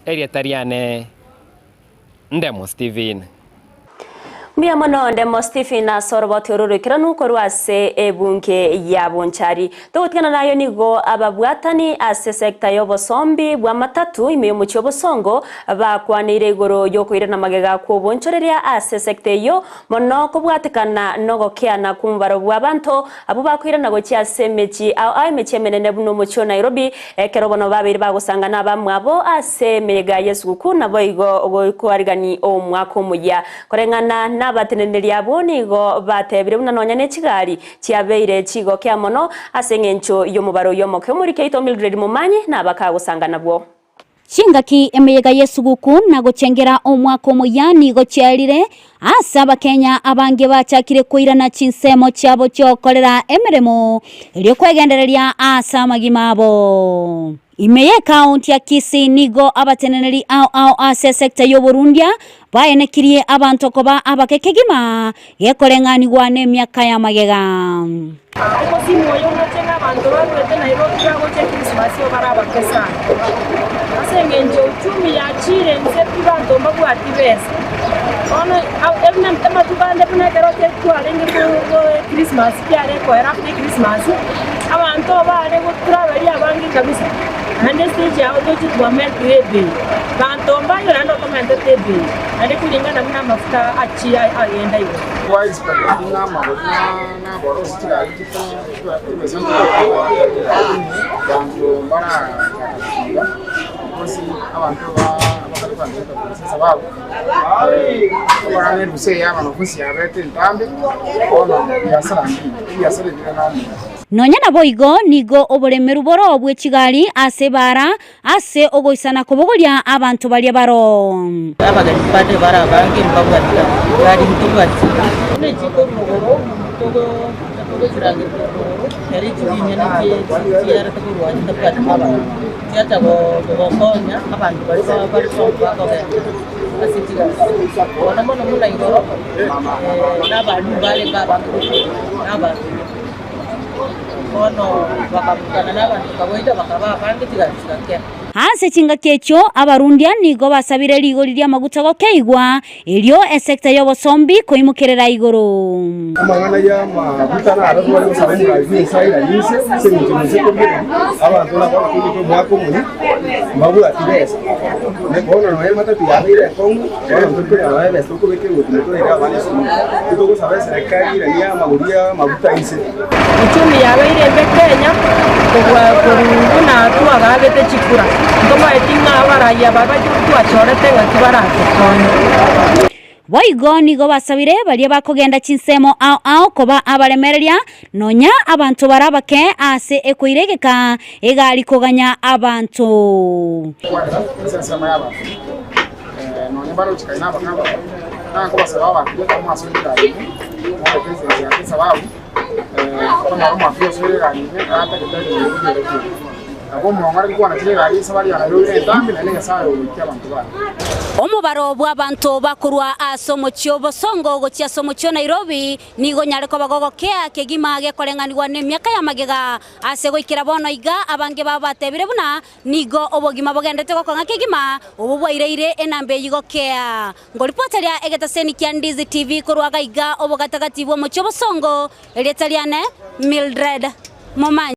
Erieta riane Ndemo Stephen. Mbuya mono Ndemo Stephen ase oroboti oro roikeranu korwa ase ebunge ya Bonchari. Togotigana nayo nigo ababwatani ase sector y'obosombi bw'amatatu ime y'omochie obosongo bakwaneire igoro y'okoirana magega kw'obonchoreria ase sector eyio mono kobwatekana nogokeana kw'omobaro bw'abanto Abwo bakoirana gochia ase emechie ao ao emechie emenene buna omochie o Nairobi, ekero bono babeire bagosangana abamwabo ase emeyega y'esuguku naboigo gokoarigani omwaka omoyia. Koreng'ana nabateneneri abwo nigo batebire buna nonya ne chigari chiabeire chigokea mono ase eng'encho y'omobaro oyio omoke. Omoriki oito Mildred Momanyi nabakagosanga nabwo. Chingaki emeyega y'esuguku na gochengera omwaka omoyia nigo chiaerire, ase Abakenya abange bachakire koirana chinsemo chiabo chi'ogokorera emeremo erio kwegendereria ase amagima abo. Ime y'ekaunti ya Kisii nigo abateneneri ao ao ase esecta y'oborundia baenekirie abanto koba abake kegima gekoreng'anigwa nemiaka y'amagega. Omosimu oyo ngoche ng'a abanto barwete Nairobi bagocha Ekrisimasi igo bare abake sana. Ase engencho uchumi yachiire inse pi banto mbabwati besa. Bono amatuko ande buna ekero twarenge Ekrisimasi kiare koera after Ekrisimasi, abanto bare gotravelia abange kabisa. Naende estage yabo toche twamentire ebei. Banto mbayo naende otomentete ebei. Naende kulingana buna amafuta achia agenda igoro. Nonya naboigo nigo oboremeru boro bwe chigari ase ebaara ase ogoisana kobogoria abanto baria baro. Abageni bande bare abange mbabwati gari ntobwati. Buna chikorwa igoro togochirangeria korwa igoro, ere chinyene chiarete korwa chitabwati mabaga, chiacha gokonya abanto baria bare bakogenda ase chigari. Mono mono buna igoro nabaandu barenge abange gochia nabaandu. Bono bakabutana nabanto kawaida, bakaba abange chigari chigakea. Ase chingaki echio abarundia nigo basabire rigori ri'amaguta gokeigwa, erio esecta y'obosombi koimokerera igoro. Amang'ana y'amaguta naro tware gosaba omorwani bw'ense airanie inse, ase engencho ninse korigereria abanto nabo bakoigete omwaka omoyia, mbabwati besa. Bono nonya ematatu yabeire enkong'u, bono ntori konyora nonya ebesa tokobeka egoti na toraire abana esukuru. Titogosaba eserekari eiranie amagori y'amaguta inse. Uchumi yabeire embe Kenya kobua korwa buna twagaagete chikura. Ntomaeti ng'a abarai aba twachorete ng'aki baratokonye. Boigo nigo basabire baria bakogenda chinsemo ao ao koba abaremereria, nonya abanto bare abake ase ekoira egeka egari koganya abanto. Kwanera ase ensemo y'abanto, nonya mbarochikane nabake abake, nakobasaba abanto goika mwasoe egari ime, mobeke ense yake esababu, okomara omwaka osoire egari ime, natagete rirorio ribe rigiya. Nabo omong'ora nkwana chire egari ase baria Nairobi nentambe, naende Nyasae ogoikia abanto baye. Omobaro bw'abanto bakorwa ase omochie o Bosongo gochia ase omochie o Nairobi nigo onyare koba gogokea kegima gekoreng'anigwa nemiaka ya magega. Ase goikera bono iga abange babo batebire buna nigo obogima bogendete gokong'a kegima, obwo bwaireire enamba eyio gokea. Nkoripoteria egetaseni kia Ndizi TV korwa gaiga obogatagati bw'omochie o Bosongo, erieta riane Mildred Momanyi.